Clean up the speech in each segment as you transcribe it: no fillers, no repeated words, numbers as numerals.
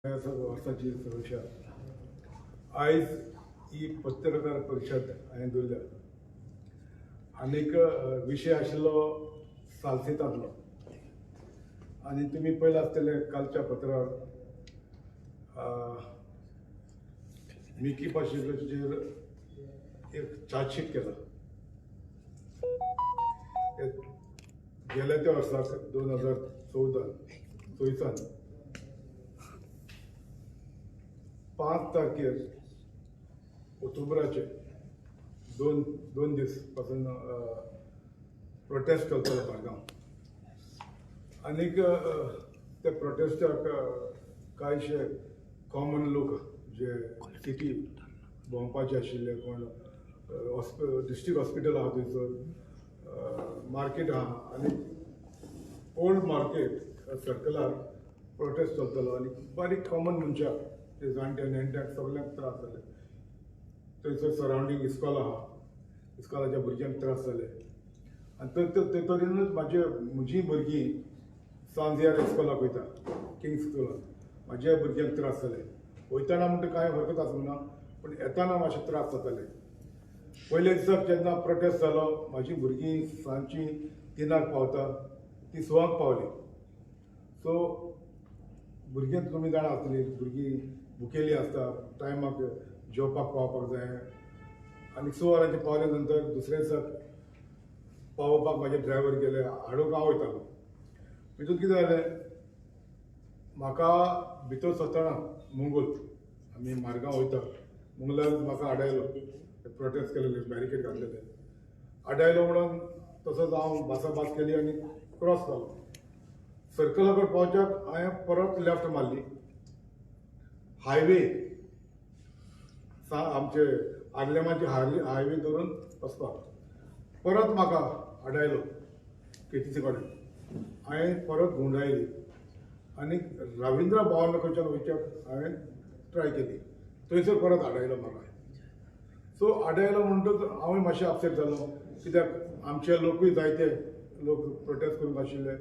वर्साची समिक्षा आयज ही पत्रकार परिशद हांवें दवरल्या. आनीक विशय आशिल्लो सालसेतांतलो आनी तुमी पळयलां आसतलें कालच्या पत्रार मिकी पाशेचेर एक चार्जशीट केला. गेल्या त्या वर्साक 2014 चोवीसान 5 तारखेर ऑक्टोबराचे दोन दीस पासून प्रोटेस्ट चलतालो बारगांव. आनीक त्या प्रोटेस्टाक कांयशे कॉमन लोक जे सिटी भोंवपाचे आशिल्ले, कोण डिस्ट्रिक्ट हॉस्पिटल आहा थंयसर, मार्केट आहा आनी ओल्ड मार्केट सर्कलार प्रोटेस्ट चलतालो आनी बारीक कॉमन मनशाक, ते जाणटे नेणट्यांक सगल्यांक त्रास जाले. थंयसर सरावंडींग इस्कॉल आहा, इस्कॉलाच्या भुरग्यांक त्रास जाले आनी ते तरेनूच म्हजी भुरगीं सांजयार इस्कॉलाक वयता, किंग्स स्कुलाक, म्हाज्या भुरग्यांक त्रास जाले. वयतना म्हणटा कांय हरकत आसूंक ना, पूण येताना मातशे त्रास जाताले. पयले दिसाक जेन्ना प्रोटेस्ट जालो, म्हाजी भुरगीं सांजची 3 पावता, ती 6 पावली. सो भुरगीं तुमी जाणा आसतली, भुरगीं भुकेली आसता, टायमाक जेवपाक पावपाक जाय. आनी 6 वरांचेर पावले नंतर दुसऱ्या दिसाक पावोवपाक म्हाजे ड्रायव्हर गेले, हाडूंक हांव वयतालो. भितून कितें जालें, म्हाका भितर सरतना मुंगूल आमी मार्गांव वयता, मुंगलार म्हाका आडायलो, प्रोटेस्ट केलेले, बॅरिकेड घातलेले, आडायलो म्हणून तसोच हांव भासाभास केली आनी क्रॉस जालो. सर्कला कडेन पावच्याक हांवें परत लेफ्ट मारली. हायवे आमचे आर्लेमाचे हायवे धरून वचपाक परत म्हाका आडायलो केटीसी कडेन. हांवें परत घुंवडायली आनी रविंद्र भवन कडच्यान वयच्याक हांवें ट्राय केली, थंयसर परत आडायलो म्हाका. सो आडायलो म्हणटकच हांवूय मातशें अपसेट जालो, कित्याक आमचे लोकूय जायते लोक प्रोटेस्ट करूंक आशिल्ले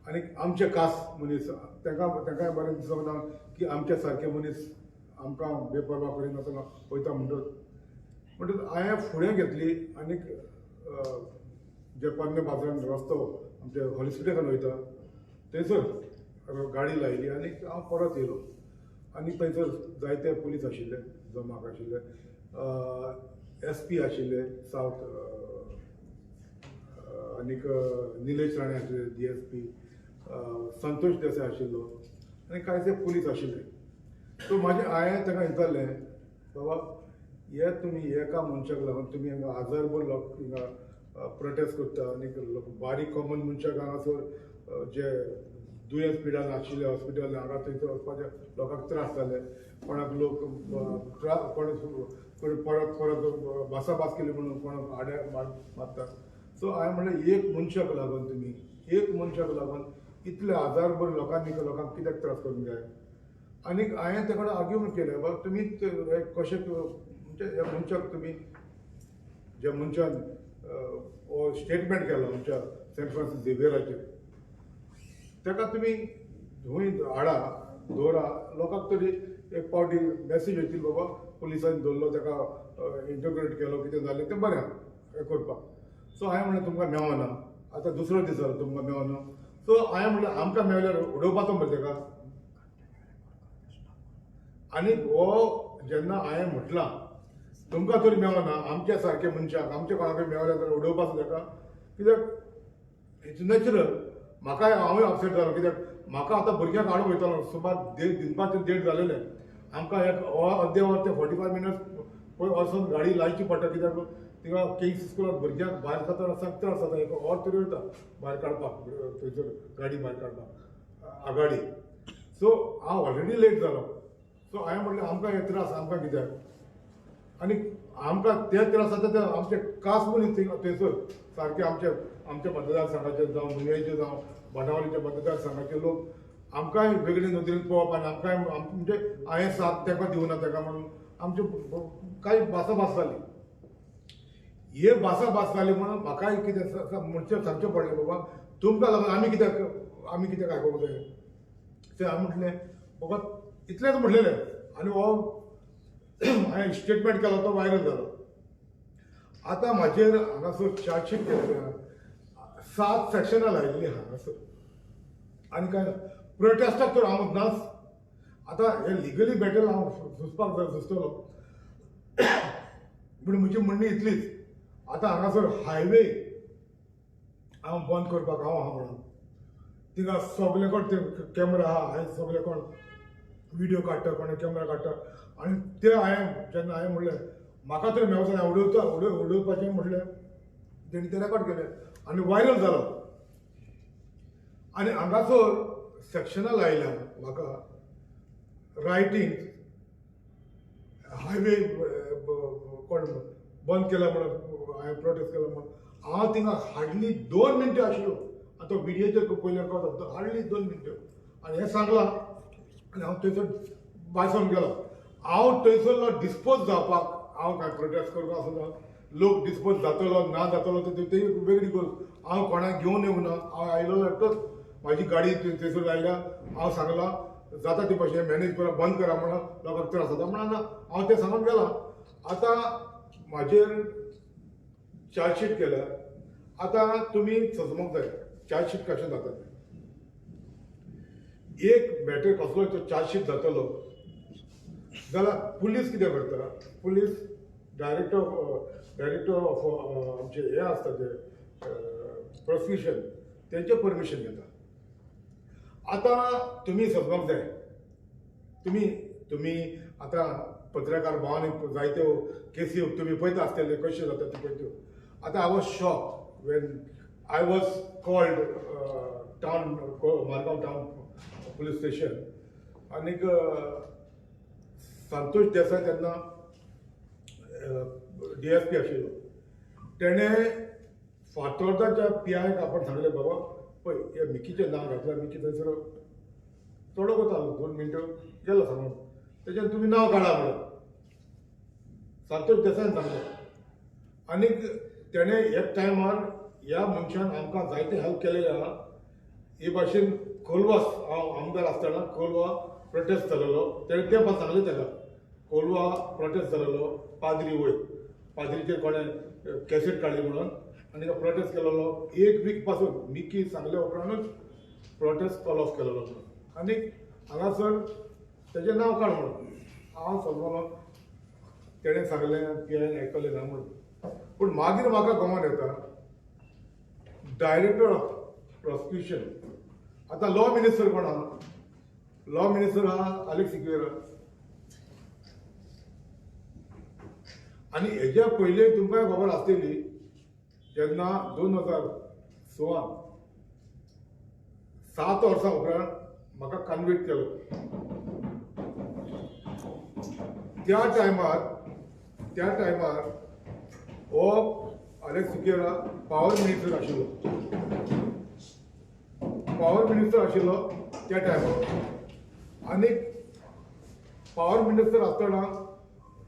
आनी आमचे खास मनीस तांकांय बरें दिसोंक ना की आमच्या सारके मनीस आमकां बेपर्वा करिनासतना वयता. म्हणटकच हांवें फुडें घेतली आनी जे पोरणे बाजारान रस्तो आमचे हॉस्पिटलान वयता थंयसर गाडी लायली आनी हांव परत येयलो. आनी थंयसर जायते पुलीस आशिल्ले, जमाक आशिल्ले, एस पी आशिल्ले सावथ, आनीक निलेश राणे आशिल्ले, डीएसपी संतोष देसाय आशिल्लो आनी कांयचे पुलीस आशिल्ले. सो म्हाजें हांवें तांकां विचारलें, बाबा हे तुमी एका मनशाक लागून तुमी हांगा हजारभर लोक हिंगा प्रोटेस्ट करता आनी लोक बारीक कॉमन मनशाक हांगासर जे दुयेंस पिडान आशिल्ले हॉस्पिटल हांगा थंयसर वचपाचे लोकांक त्रास जाले. कोणाक लोक कोण कोण परत परत भासाभास केली म्हणून कोणाक आड्या मारता. सो हांवें म्हणलें, एक मनशाक लागून तुमी, एक मनशाक लागून इतले हजारभर लोकांनी लोकांक कित्याक त्रास करूंक जाय? आनीक हांवें ते कडेन आर्ग्युमेंट केलें, बाबा तुमी कशें म्हणजे ह्या मनशाक तुमी ज्या मनशान हो स्टेटमेंट केलो आमच्या सेंट फ्रांसीस झेवियराचेर, ताका तुमी खंय हाडा दवरा, लोकांक तरी एक पावटी मॅसेज वयतली, बाबा पुलिसांनी दवरलो ताका, इंटरोगेट केलो, कितें जालें तें बरें हें करपाक. सो हांवें म्हणलें, तुमकां मेवना, आतां दुसरो दीस जालो तुमकां मेवना. सो हांवें म्हणलें, आमकां मेवल्यार उडोवपाचो मरे ताका. आनी हो जेन्ना हांवें म्हटलां तुमकां तरी मेवना, आमच्या सारके मनशाक आमच्या कोणाकय मेवल्यार जाल्यार उडोवपाचो ताका, कित्याक it's natural. म्हाकाय हांवूय अपसेट जालो, कित्याक म्हाका आतां भुरग्यांक हाडूंक वयतालो, सुमार देड दिनपाचे देड जालेले आमकां, एक अर्दे वर ते 45 मिनट्स पळय वचून गाडी लायची पडटा, कित्याक थिंगा किंग्स स्कुलाक भुरग्यांक भायर सरतना सगळें त्रास जाता. एक वर तरी वयता भायर काडपाक, थंयसर गाडी भायर काडपाक आगाडी. सो हांव ऑलरेडी लेट जालो. सो हांवें म्हणलें, आमकां हे त्रास आमकां कित्याक? आनी आमकां ते त्रास जाता ते आमचे खास मनीस थंयसर सारके आमचे आमच्या मतदारसंघाचे जावं नुवेंचे जावं बाणावलीच्या मतदारसंघाचे लोक आमकांय वेगळे नदरेन पळोवप आनी आमकांय म्हणजे हांवें साथ ताका दिवना ताका म्हणून आमचे कांय भासाभास जाली. हे भासाभास जाली म्हणून म्हाकाय कितें म्हणचें सांगचें पडलें, बाबा तुमकां लागून आमी कित्याक आयकूंक जाय? तें हांवें म्हटलें, बाबा इतलेंच म्हणलेलें. आनी हो हांवें स्टेटमेंट केलो तो व्हायरल जालो. आतां म्हाजेर हांगासर चार्जशीट केल्लें आहा, 7 सेक्शनां लायिल्लीं आहा हांगासर. आनी कांय ना, प्रोटेस्टाक तर हांव नाच. आतां हें लिगली बॅटल हांव झुजपाक जाय, झुजतलो. पूण म्हजी म्हणणी इतलीच, आतां हांगासर हायवे हांव बंद करपाक हांव आहा म्हणून थिंगा सगळे कोण ते कॅमरा आहा, हांवें सगळे कोण व्हिडियो काडटा, कोण कॅमरा काडटा. आनी ते हांवें जेन्ना हांवें म्हणलें म्हाका तरी मेवता उडोवता उडोवपाचें म्हणलें, तेणी ते रेकॉर्ड केलें आनी व्हायरल जालो. आनी हांगासर सेक्शनां लायल्या म्हाका, रायटींग हायवे कोण बंद केला म्हणून हांवें प्रोटेस्ट केला म्हणून. हांव थिंगा हार्डली 2 मिनटां आशिल्लो. आतां तो व्हिडियोचेर पयल्यार कळटा, हार्डली 2 मिनटां. आनी हें सांगलां आनी हांव थंयसर भायर गेलो. हांव थंयसरलो डिस्पोज जावपाक हांव कांय प्रोटेस्ट करपाक आसना. लोक डिस्पोज जातलो ना जातलो ते वेगळी गोश्ट. हांव कोणाक घेवन येवंक ना, हांव आयलो एकटोच. म्हाजी गाडी थंयसर लायल्या, हांव सांगलां जाता ते भाशेन मॅनेज करा, बंद करा म्हणून, लोकांक त्रास जाता म्हणून ना, हांव तें सांगून गेलां. आतां म्हाजेर चार्जशीट केल्या. आतां तुमी सजमोंक जाय चार्जशीट कशें जाता तें. एक मॅटर कसलो तो चार्जशीट जातलो जाल्यार पुलीस कितें करता, पुलीस डायरेक्टर ऑफ आमचे हे आसता ते प्रोसिक्युशन, तेंचें परमिशन घेता. आतां तुमी समजोंक जाय, तुमी तुमी आतां पत्रकार भावांनी जायत्यो केसी तुमी पळयता आसतले कश्यो जाता त्यो पळयत्यो. आतां I was shock when I was called town Margao town police station. आनीक संतोष देसाय तेन्ना DSP आशिल्लो. तेणें फातोर्दाच्या PIक आपण सांगलें, बाबा पळय हे मिकीचें नांव घातलां, मिकी थंयसर थोडो वतालो 2 मिनटां गेलो सांगून, तेच्यान तुमी नांव काडा म्हणून संतोष देसायन सांगलें. आनीक तेणें एक टायमार ह्या मनशान आमकां जायते हेल्प केलेले आहा. हे भाशेन कोलवास हांव आमदार आसतना कोलवा प्रोटेस्ट जालेलो, तेणें तें पण सांगलें ताका, कोलवा प्रोटेस्ट जालेलो पाद्री वयर, पाद्रीचेर कोणें कॅसेट काडली म्हणून आनी प्रोटेस्ट केलेलो. एक वीक पासून मिकी सांगल्या उपरांतूच प्रोटेस्ट कॉल ऑफ केलेलो म्हणून. आनी हांगासर तेजें नांव काड म्हणून हांव समजलो, तेणें सांगलें PIन आयकलें ना म्हणून. पूण मागीर म्हाका गमन येता डायरेक्टर ऑफ प्रोसिक्युशन, आतां लॉ मिनिस्टर कोण आहा, लॉ मिनिस्टर आहा आलेक्स सिक्वेरा. आनी हेज्या पयलीं तुमकांय खबर आसतली, जेन्ना 2006 7 वर्सां उपरांत म्हाका कन्विक्ट केलो, त्या टायमार हो आलेक्स सिक्वेरा पावर मिनिस्टर आशिल्लो, पावर मिनिस्टर आशिल्लो त्या टायमार. आनी पावर मिनिस्टर आसतना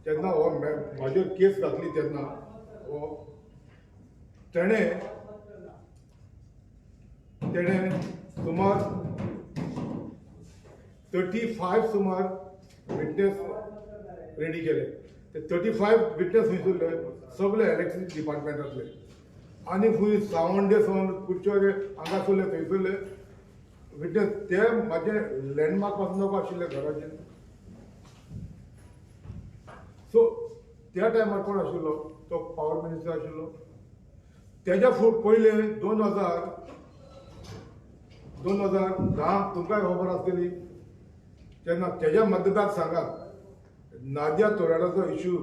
जेन्ना हो म्हाजेर केस घातली तेन्ना हो तेणें सुमार 35 सुमार विटनेस रेडी केले. ते 35 विटनेस खंयसरले, सगळे इलेक्ट्रिसिटी डिपार्टमेंटांतले, आनी खंय सावंडे सावन कुडचो हांगासरले थंयसरले विटनेस, ते म्हाजे लँडमार्क पासून नको आशिल्ले घराचे. सो त्या टायमार कोण आशिल्लो, तो पावर मिनिस्टर आशिल्लो. तेज्या पयलें 2010 तुमकांय खबर आसतली, तेन्ना तेज्या मतदारसंघात नादिया तोराडाचो इश्यू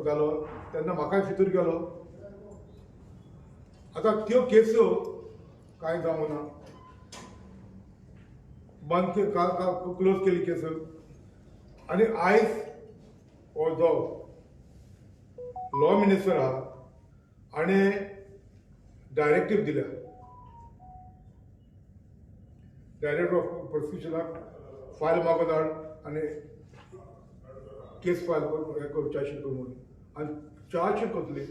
जालो तेन्ना म्हाकाय फितूर केलो. आतां त्यो केसो कांय जावंक ना, बंद क्लोज केली केस. आनी आयज हो जो लॉ मिनिस्टर आहा आनी डायरेक्टीव दिल्या डायरेक्टर ऑफ प्रोसिक्युशनाक फायल मागून हाड आनी केस फायल करून हें करून चार्जशीट करून म्हणून. आनी चार्जशीट कसली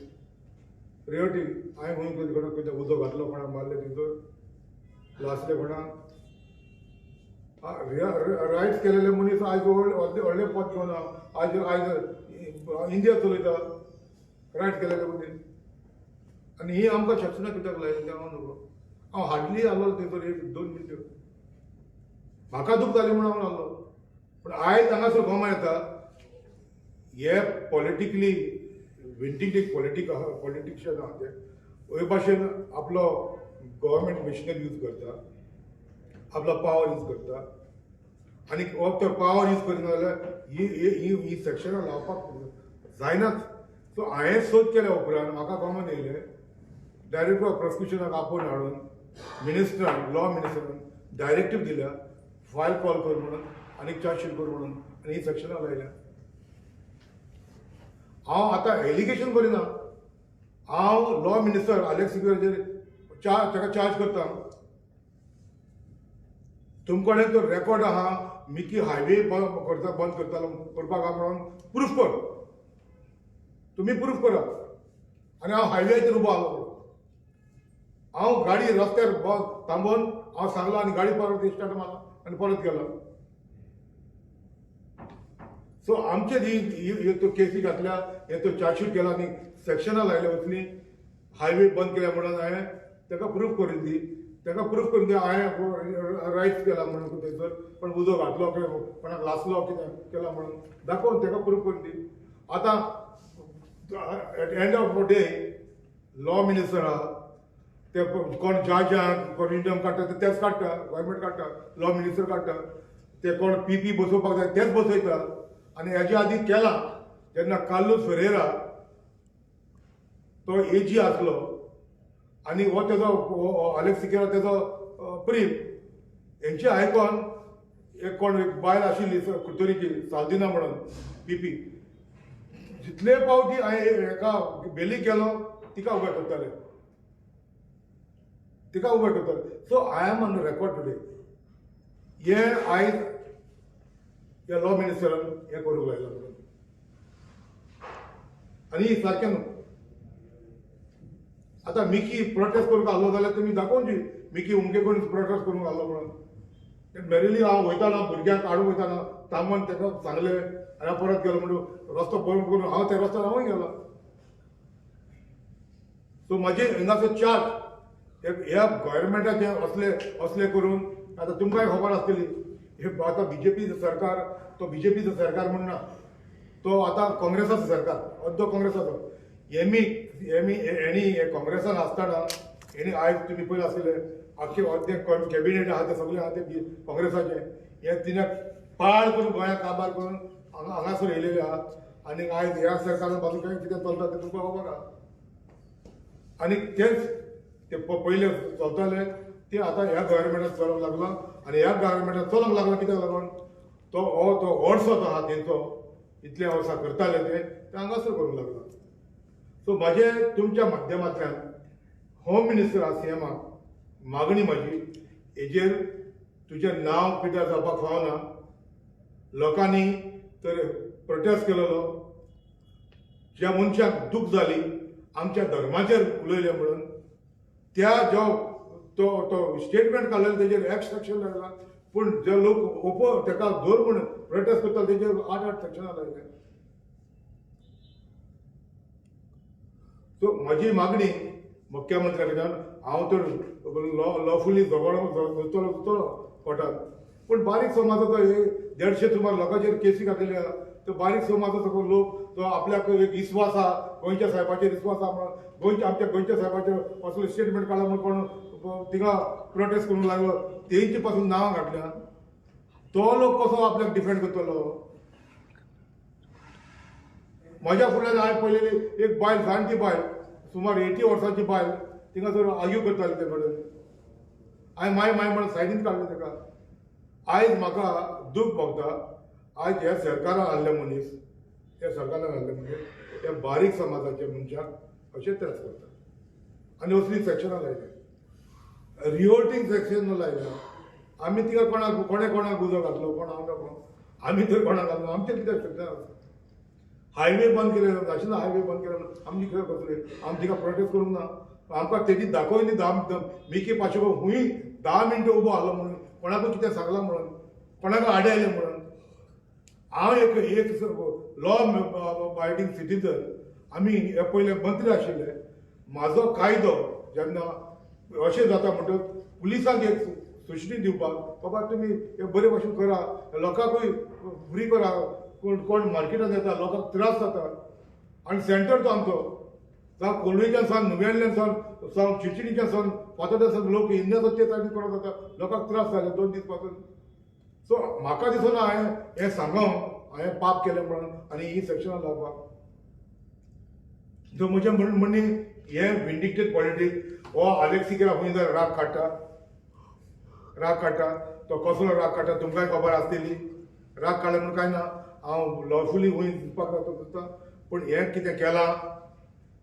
रियटिंग, हांवें खंय कोणा खंय उजो घातलो, कोणाक मारले थंयसर लासले कोणाक. रायट्स केलेले मनीस आयज व्हडलें पद घेवन आयज आयज इंडिया चलयता रायट्स केलेले मनीस. आनी ही आमकां सेक्शनां कित्याक लायली तें हांव नको. हांव हार्डली आसलो थंयसर 1-2 मिनटां, म्हाका दूख जाली म्हणून हांव आसलो. पूण आयज हांगासर गोमा येता हे पॉलिटिकली विंडिकेट पॉलिटीक आहा, पॉलिटिशियन आहा ते हे भाशेन आपलो गव्हर्मेंट मशिनरी यूज करता, आपलो पावर यूज करता. आनी हो तो पावर यूज करिना जाल्यार ही ही ही सेक्शनां लावपाक जायनाच. सो हांवें सोद केल्या उपरांत म्हाका कॉमन येयलें डायरेक्टर ऑफ प्रोसिक्युशनाक आपोवन हाडून मिनिस्टरान, लॉ मिनिस्टरान डायरेक्टीव दिल्या फायल कॉल कर म्हणून आनी चार्जशीट कर म्हणून, आनी ही सेक्शनां लायल्या. हांव आतां एलिगेशन करिना, हांव लॉ मिनिस्टर आलेक्स सिक्वेराचेर ताका चार्ज करता. तुमकडे तो रेकॉर्ड आहा मिकी हायवे करता बंद करतालो करपाक आहा म्हणून प्रूफ कर, तुमी प्रूफ करा. आनी हांव हायवेचेर उबो आसलो, हांव गाडी रस्त्यार थांबोवन हांव सांगलो आनी गाडी परत स्टार्ट मारला आनी परत गेलो. सो आमचे ही तो केसी घातल्या, हे तो चार्जशीट केला आनी सेक्शनां लायल्या वचली हायवे बंद केल्या म्हणून हांवें ताका प्रूफ करून दी, ताका प्रूफ करून दी हांवें रायट्स केला म्हणून थंयसर पण उजो घातलो कितें कोणाक लासलो कितें केला म्हणून दाखोवन ताका प्रूफ करून दी. आतां at end of day law minister आहा ते कोण जजांक कोण इंडम काडटा ते तेच काडटा, गव्हर्मेंट काडटा, लॉ मिनिस्टर काडटा, ते कोण पी बसोवपाक जाय तेच बसयता. आनी हेजे आदी केला जेन्ना कार्लूस फेरेरा तो एजी आसलो आनी हो तेजो आलेक्स सिकेरा तेजो प्रीम हेंचे आयकॉन एक कोण एक बायल आशिल्ली कुडतरीची साल्दिना म्हणून पीपी, जितले पावटी हांवें हेका बेली केलो तिका उबे करताले, तिका उबे करताले. So I am on record today. हे आयज ह्या लॉ मिनिस्टरान हें करूंक लायलां म्हणून आनी सारकें न्हू. आतां मिकी प्रोटेस्ट करूंक आसलो जाल्यार तुमी दाखोवची मिकी उमके कडेन प्रोटेस्ट करूंक आसलो म्हणून. मेरेली हांव वयताना भुरग्यांक हाडूंक वयताना तांबोन ताका सांगलें आनी हांव परत गेलो म्हणून रस्तो बंद करून हांव त्या रस्त्यार हांवूय गेलो. सो म्हजे हिंगासर चार्ज ह्या गव्हर्मेंटाचे असले असले करून आतां तुमकांय खबर आसतली हे आतां बीजेपीचो सरकार, तो बीजेपीचो सरकार म्हण ना, तो आतां काँग्रेसाचो सरकार, अर्दो काँग्रेसाचो. हेमी हेमी हेणी हे काँग्रेसान आसतना हेणी आयज तुमी पयलें आसतले आख्खे अर्दे कॅबिनेट आहा ते सगळे आहा ते काँग्रेसाचे. हे तिणे पाड करून गोंयाक काबार करून हांगा हांगासर येयलेले आहा. आनी आयज ह्या सरकारान बाजू काय कितें चलता तें तुमकां खबर आहा. आनी तेच ते पयले चलताले ते आतां ह्या गव्हर्मेंटात चलोवंक लागला. आनी ह्या गव्हर्मेंटात चलोवंक लागला कित्याक लागून तो हो तो वर्सो तो आहा तेंचो इतल्या वर्सां करताले ते ते हांगासर करूंक लागला. सो म्हाजे तुमच्या माध्यमांतल्यान होम मिनिस्टर आहा सीएमाक मागणी म्हाजी, हेजेर तुजें नांव पिड्ड्यार जावपाक फावना. लोकांनी तर प्रोटेस्ट केलेलो, ज्या मनशाक दूख जाली आमच्या धर्माचेर उलयलें म्हणून, त्या जो तो तो स्टेटमेंट काडलेलो तेजेर एक्स सेक्शन लायला, पूण जे लोक ओपो तेका धर म्हूण प्रोटेस्ट करता तेजेर 8-8 सेक्शनां लायले. सो म्हजी मागणी मुख्यमंत्र्या कडल्यान, हांव तर लॉफुली झगडो वतलो कोर्टात, पूण बारीक समाजाचो हे 150 सुमार लोकांचेर केसी घातलेली आहा. तो बारीक समाजाचो लोक तो आपल्याक एक विस्वास आहा गोंयच्या साहेबाचेर विस्वास आहा म्हणून गोंयच्या आमच्या गोंयच्या साहेबाचेर असलो स्टेटमेंट काडला म्हणून कोण थिंगा प्रोटेस्ट करूंक लागलो तेंचे पासून नांवां घातल्या, तो लोक कसो आपल्याक डिफेंड करतलो? म्हज्या फुडल्यान हांवें पळयलेली एक बायल, जाणटी बायल, सुमार 80 वर्सांची बायल, थिंगासर आर्ग्यू करताली ते कडेन. हांवें माय माय म्हणून सायडीन काडलें ताका. आयज म्हाका दूख भोगता, आयज ह्या सरकारान हाडले मनीस, त्या सरकारान हाडले मनीस त्या बारीक समाजाच्या मनशाक अशें त्रास करता आनी असली सेक्शनां लायल्या, रिओटींग सेक्शन लायल्या. आमी तिका कोणाक कोणे कोणाक उजो घातलो, कोण आमकां कोण आमी तर कोणाक घातलो, आमचें कितें सेक्शन आसा? हायवे बंद केले अशें ना, हायवे बंद केले आमची कितें कसले, आमी तिका प्रोटेस्ट करूंक ना. आमकां तेजी दाखयली धा मिकी पाशे हुंय 10 मिनटां उबो आसलो म्हणून कोणाकूय कितें सांगलां म्हणून कोणाक आडायलें म्हणून. हांव एक एक लॉ अबायडींग सिटीजन, आमी हे पयले मंत्री आशिल्ले. म्हाजो कायदो जेन्ना अशें जाता म्हणटकच पुलिसांक एक सुचणी दिवपाक, बाबा तुमी हे बरे भशेन करा, लोकांकूय फ्री करा. कोण कोण मार्केटान येता, लोकांक त्रास जाता. आनी सेंटर तो आमचो, जावं कोलवेच्यान सावन, नुव्याल्यान सावन, जावं चिडचिडीच्यान सावन, फातोड्ड्या सावन लोक येयल्ले आसा ते सायडीन कोण जाता, लोकांक त्रास जाले 2 दीस पासून. सो म्हाका दिसना हांवें हें सांगोन हांवें पाप केलें म्हणून आनी ही सेक्शनां लावपाक. सो म्हजें म्हणणें, हें विंडिक्टेड पॉलिटिक्स. हो आलेक्स सिकेरा खंय जर राग काडटा, राग काडटा, तो कसलो राग काडटा तुमकांय खबर आसतली. राग काडले म्हणून कांय ना, हांव लॉफुली खंय दिसपाक जाता दिसता. पूण हें कितें केलां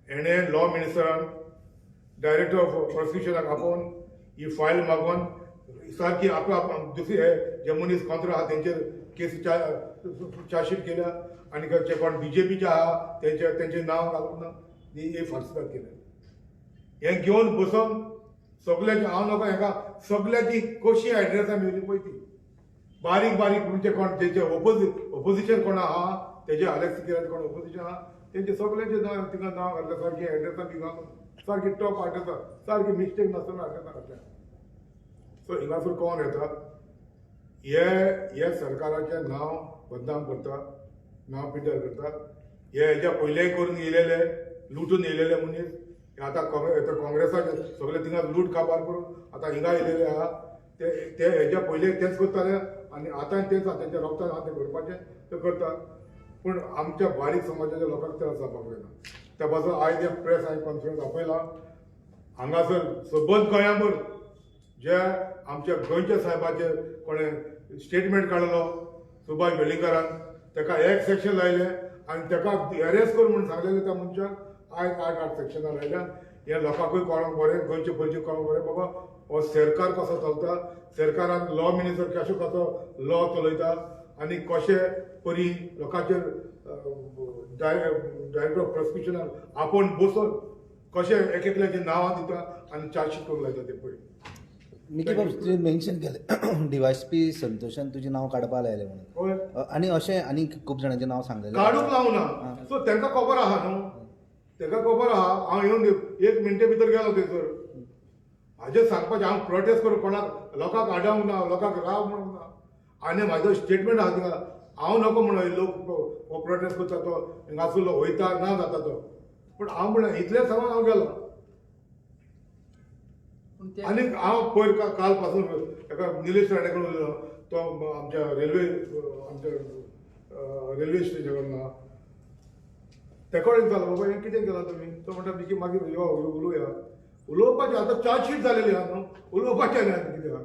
हेणें, लॉ मिनिस्टरान डायरेक्टर ऑफ प्रोसिक्युशनाक आपोवन ही फायल मागोवन सारकी आपल्या दुसरी हे जे मनीस कॉन्ट्रा आहा तेंचेर केस चार्जशीट केल्या आनी जे कोण बीजेपीचे आहा तेंचे तेंचें नांव घालून ना ही फार्सिदाद केल्या. हें घेवन बसोन सगल्याची हांव नाका हेका, सगल्याची कशी एड्रेसां मेळ्ळी पळय ती बारीक बारीक. म्हणजे कोण तेजे ओपोजिशन कोण आहा, तेजे आलेक्स सिकेराचे कोण ओपोजिशन आहा, तेंचे सगळ्यांचे नांव थिंगा नांव घातल्या, सारकी एड्रेसां बी घालून, सारकी टॉप एड्रेसां, सारकी मिस्टेक नासतना एड्रेसां घातल्या. सो हिंगासर कोण येता, हे हे सरकाराचें नांव बदनाम करता, नांव पिड्ड्यार करता. हे हेज्या पयलेय करून येयलेले, लुटून येयलेले मनीस. हे आतां काँग्रेसाचे सगळे थिंगा लूट काबार करून आतां हिंगा येयलेले आहा. ते ते हेज्या पयले तेच करताले आनी आतांय तेच आहा. तेंच्या रोगतान आहा तें करपाचें तें करता, पूण आमच्या बारीक समाजाच्या लोकांक त्रास जावपाक जायना. त्या पासून आयज एक प्रेस हांवें कॉन्फरन्स आपयला. हांगासर सबंद गोंयाभर जे आमच्या गोंयच्या साहेबाचेर कोणें स्टेटमेंट काडलो सुभाष वेलिंगकारान, ताका एक सेक्शन लायलें आनी ताका अरेस्ट कर म्हूण सांगलेलें त्या मनशाक आयज आठ आठ सेक्शनां लायल्या. हें लोकांकूय कळोंक बरें, गोंयचे पयचे कळोंक बरें, बाबा हो सरकार कसो चलता, सरकारान लॉ मिनिस्टर कसो कसो लॉ चलयता आनी कशे परी लोकांचेर डायरेक्टर ऑफ प्रोसिक्युशनाक आपोवन बसोन कशे एक एकल्याची नांवां दिता आनी चार्जशीट करूंक लायता ते पळय. मिकी बाब, तुवें मेन्शन केलें डीवायएसपी संतोषान तुजें नांव काडपा लायलें म्हणून. हय. आनी अशें आनी खूब जाणांचें नांव सांगलेलें. काडूंक लावना. सो तांकां खबर आहा न्हू, तांकां खबर आहा. हांव येवन एक मिनटे भितर गेलो थंयसर. म्हाजें सांगपाचें, हांव प्रोटेस्ट करून कोणाक लोकांक आडावंक ना, लोकांक राव म्हणूंक ना. आनी म्हाजो स्टेटमेंट आहा थिंगा, हांव नको म्हणून लोक हो प्रोटेस्ट करता, तो हिंगासरलो वयता ना जाता तो, पूण हांव म्हणलें इतलें सांगून हांव गेलो. पूण ते आनी हांव पयर काल पासून एका निलेश राणे कडेन उलयलो, तो आमच्या रेल्वे, आमच्या रेल्वे स्टेशना कडेन आहा. तेका कडेन जालो, बाबा हें कितें केलां तुमी? तो म्हणटा, मिकी मागीर यो उलोवया. उलोवपाचें आतां चार्जशीट जालेली आहा न्हू, उलोवपाचें न्ही आतां कितें आहा.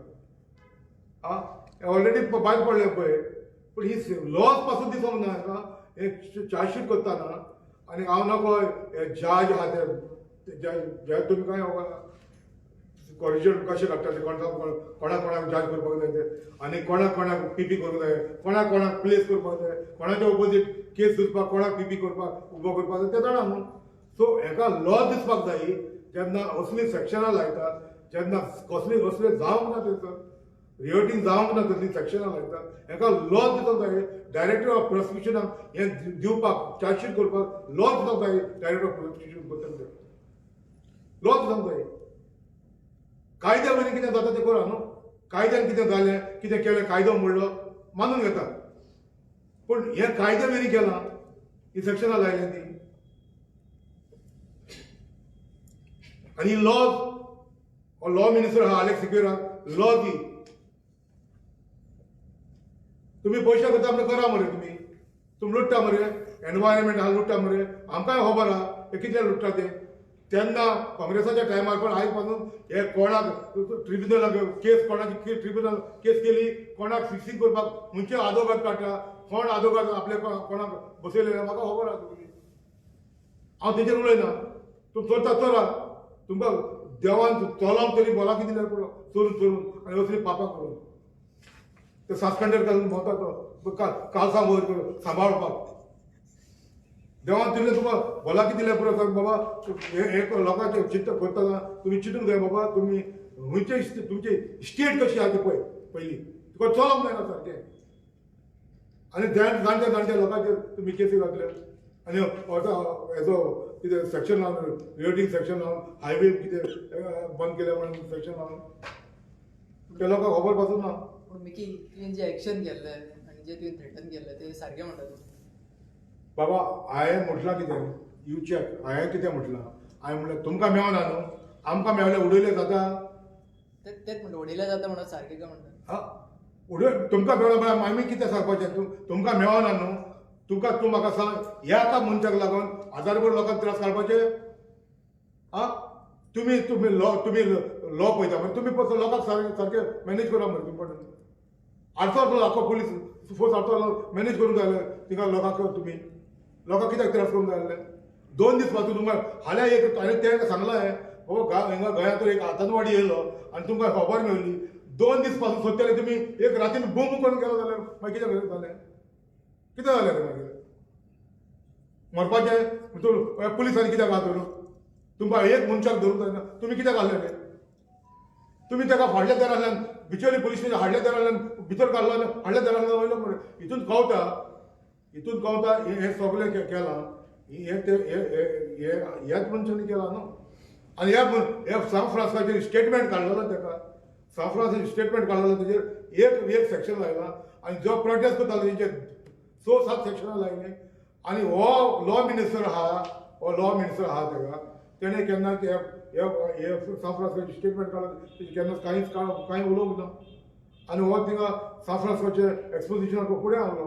आं, ऑलरेडी भायर पडले पळय, पूण ही लॉज पासून दिसोंक ना हाका. हे चार्जशीट करतना आनी हांव नको हे जज आहा ते जज, तुमी कांय खबर कॉरिजन कशें काडटा ते, कोणाक कोणाक कोणाक जज करपाक जाय ते आनी कोणाक कोणाक पीपी करूंक जाय, कोणाक कोणाक प्लेस करपाक जाय, कोणाच्या ओपोजीट केस दिसपाक, कोणाक पीपी करपाक उबो करपाक जाय ते जाणा न्हू. सो हेका लॉ दिसपाक जाय. जेन्ना असली सेक्शनां लायता, जेन्ना कसली असले जावंक ना, थंयसर रियोटींग जावंक ना, तसली सेक्शनां लायता, हेका लॉ दिसोंक जाय. डायरेक्टर ऑफ प्रोसिक्युशनाक हें दिवपाक, चार्जशीट करपाक लॉ दिसोंक जाय. डायरेक्टर ऑफ प्रोसिक्युशन करता, लॉ दिसोंक जाय. कायद्या वयल्यान कितें जाता तें करा न्हू. कायद्यान कितें जालें, कितें केलें, कायदो मोडलो मानून घेता, पूण हें कायद्या वयलीं केलां, ही सेक्शनां लायल्या ती आनी लॉज, हो लॉ मिनिस्टर आहा आलेक्स सिक्वेरा, लॉ दी. तुमी पयशे करता म्हणून करा मरे, तुमी तुमी लुट्टा मरे, एनवायरमेंट आहा लुट्टा मरे. आमकांय खबर आहा हे कितले लुट्टा ते. तेन्ना काँग्रेसाच्या टायमार पण आयज पासून हे कोणाक ट्रिब्युनलाक केस, कोणाची ट्रिब्युनल केस केली, कोणाक फिक्सिंग करपाक खंयचे आदोगाद काडटा, कोण आदोगाद आपले कोणाक बसयलेले म्हाका खबर आहा. तुमी हांव तेजेर उलयना. तुमी चोरता चोरा, तुमकां देवान चलोंक तरी भलायकी दिल्यार पुरो. चोरून चोरून आनी असली पापां करून ते सासपेंडर घालून भोंवता तो कालसां वयर करून सांबाळपाक. देवान तितलें तुका भलायकी दिल्यार पुरो. सांग बाबा, हे हे लोकांचें चिंत करतना तुमी चिंतूंक जाय बाबा, तुमी खंयचे तुमची स्टेट कशी आहा ती पळय पयलीं. तुका चलोंक जायना सारकें. आनी जाणटे जाणटे लोकांचेर तुमी केसी घातले आनी आतां हेजो कितें सेक्शन लावन, रिओटींग सेक्शन लावन हायवे कितें बंद केले म्हणून सेक्शन लावन त्या लोकांक खबर पासून ना. पूण मिकी, तुवें जें एक्शन केल्लें आनी जें तुवें थ्रेटन केल्लें तें सारकें म्हणटा तूं? बाबा, हांवें म्हटलां कितें, you check. हांवें कितें म्हटलां? हांवें म्हणलें तुमकां मेवना न्हू, आमकां मेवलें उडयलें जाता. तेच म्हणटा, उडयल्यार जाता म्हणून सारकें काय म्हणटा? हा, उडय तुमकां मेवना म्हळ्यार आमी कितें सांगपाचें? तूं तुमकां मेवना न्हू, तुका तूं म्हाका सांग, ह्या एका मनशाक लागून हजारभर लोकांक त्रास काडपाचे? आ, तुमी तुमी लॉ, तुमी लॉ पळयता मागीर तुमी पळय, लोकांक सारकें सारकें मॅनेज करा मरे. तुमी पडून आडचो आख्खो पुलीस फोर्स आडचो मॅनेज करूंक जाय जाल्यार थिंगा लोकांक. तुमी लोकांक कित्याक त्रास करूंक जाय जाल्यार 2 दीस पासून तुमकां फाल्यां एक हांवें तें सांगलां बाबा, हिंगा गोंयांत एक आतंकवादी येयलो आनी तुमकां खबर मेवली. 2 दीस पासून सोदताले तुमी, एक रातीन बूम करून गेलो जाल्यार मागीर कितें जालें? कितें जालें रे मागीर? मरपाचें तूं पुलिसांनी कित्याक हात धरून? तुमकां एक मनशाक धरूंक जायना, तुमी कित्याक घाल्ले रे? तुमी ताका फाटल्या दारांतल्यान, बिचोली पुलीस स्टेशन हाडल्या दारांतल्यान भितर काडलो आनी हाडल्या दारांतल्यान वयलो मरे. हितून कवता, हितून कवता, हें हें सगळें केलां हें ते हे हे ह्याच मनशांनी केलां न्हू. आनी ह्या ह्या सांत फ्रांसाचेर स्टेटमेंट काडलेलो, ताका सांत फ्रांसाचेर स्टेटमेंट काडलेलो, तेजेर एक एक सेक्शन लायला आनी जो प्रोटेस्ट करतालो तेंचेर स सात सेक्शनां लायलीं. आनी हो लॉ मिनिस्टर आहा, हो लॉ मिनिस्टर आहा, ताका तेणें केन्ना ते हे हे सांत फ्रांसाचेर स्टेटमेंट काडून तेजेर केन्ना कांयच कांय उलोवंक ना. आनी हो थिंगा सांत फ्रांसाचे एक्सपोजिशनाक फुडें आहलो,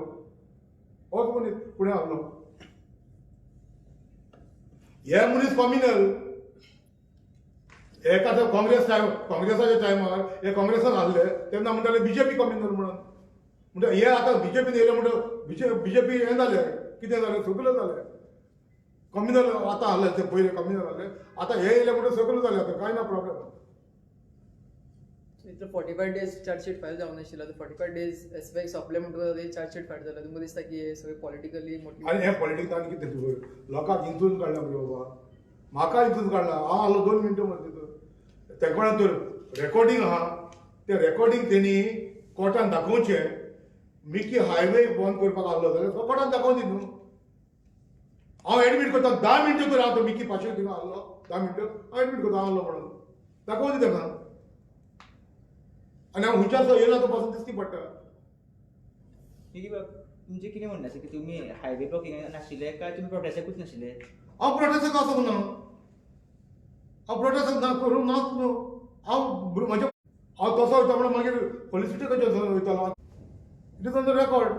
होच मनीस फुडें आहलो. हे मनीस कॉम्युनल. एका तर काँग्रेस टायम, काँग्रेसाच्या टायमार हे काँग्रेसान आहले तेन्ना म्हणटाले बीजेपी कम्युनल म्हणून. म्हणटा हे आतां बीजेपीन येयले म्हणटा बीजेपी हें जालें. कितें जालें? सगळें जालें कम्युनल. आतां आहले ते पयले कम्युनल आहले, आतां हे येयले म्हणटा सगळें जालें. आतां कांय ना प्रॉब्लेम. इतलो 45 days chargesheet file जावं नाशिल्लो. आतां 45 डेज एस वाय सोंपले म्हणटकूच चार्जशीट फायल जालें. तुमकां दिसता की हे सगळें पॉलिटिकली मोटिव? आनी हे पॉलिटिक्स आनी कितें तुका लोकांक इंचून काडला मरे बाबा, म्हाका इंचून काडला. हांव आहलो 2 मिनटां मरे तितून. तेका कोणा तर रेकॉर्डिंग आहा, तें रेकॉर्डिंग तेणी कोर्टान दाखोवचें. मिकी हायवे बंद करपाक आहलो जाल्यार तो कोर्टान दाखोवन दी न्हू. हांव एडमीट करता, 10 मिनटां तर हांव तो मिकी पाशे थिंगा आहलो, 10 मिनटां हांव एडमीट करता आहलो म्हणून दाखोवन दी ताका. आनी हांव खंयच्यान येयला तो पासून दिसती पडटा. मिकी बाब, तुमचें कितें म्हणणें आसा की तुमी हायवे ब्लॉकिंगाक नाशिल्ले काय तुमी प्रोटेस्टाकूच नाशिल्ले? हांव प्रोटेस्टाक आसूंक ना. हांव प्रोटेस्टाक ना करूंक नाच न्हू. हांव म्हज्या हांव तसो वयता म्हणून मागीर पोलीस स्टेशन वयतालो. It is on the record.